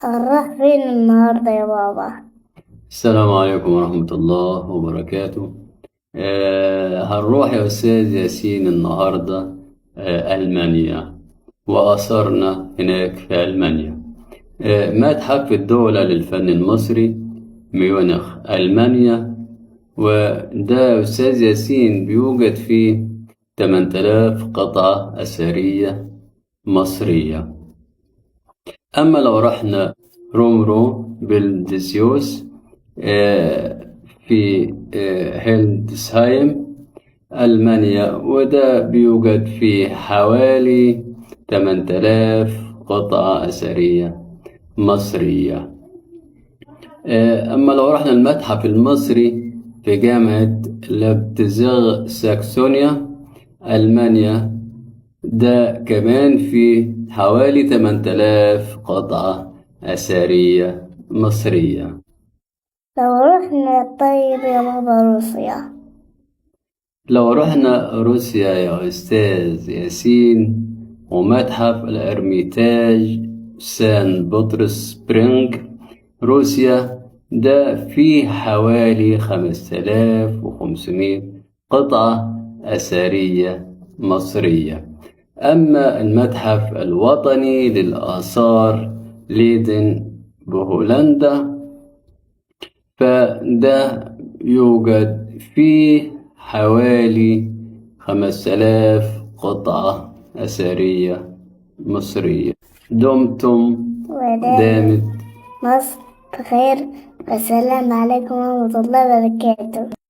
هنروح فين النهاردة يا بابا؟ السلام عليكم ورحمة الله وبركاته. هنروح يا أستاذ ياسين النهاردة ألمانيا، وآثارنا هناك في ألمانيا. متحف الدولة للفن المصري، ميونخ ألمانيا. وده يا أستاذ ياسين بيوجد فيه 8000 قطعة أثرية مصرية. أما لو رحنا رومرو بلدسيوس آه، في هيلدسهايم ألمانيا، وده بيوجد فيه حوالي 8000 قطعة أثرية مصرية. أما لو رحنا المتحف المصري في جامعة لابتزيغ ساكسونيا ألمانيا، ده كمان فيه حوالي 8000 قطعة أثرية مصرية. لو رحنا طيب يا بابا روسيا؟ لو رحنا روسيا يا أستاذ ياسين، ومتحف الإرميتاج سان بطرسبرغ روسيا، ده فيه حوالي 5500 قطعة أثرية مصرية. أما المتحف الوطني للآثار ليدن بهولندا، فده يوجد فيه حوالي 5000 قطعة أثرية مصرية. دمتم ودامت دامت مصر بخير، والسلام عليكم ورحمة الله وبركاته.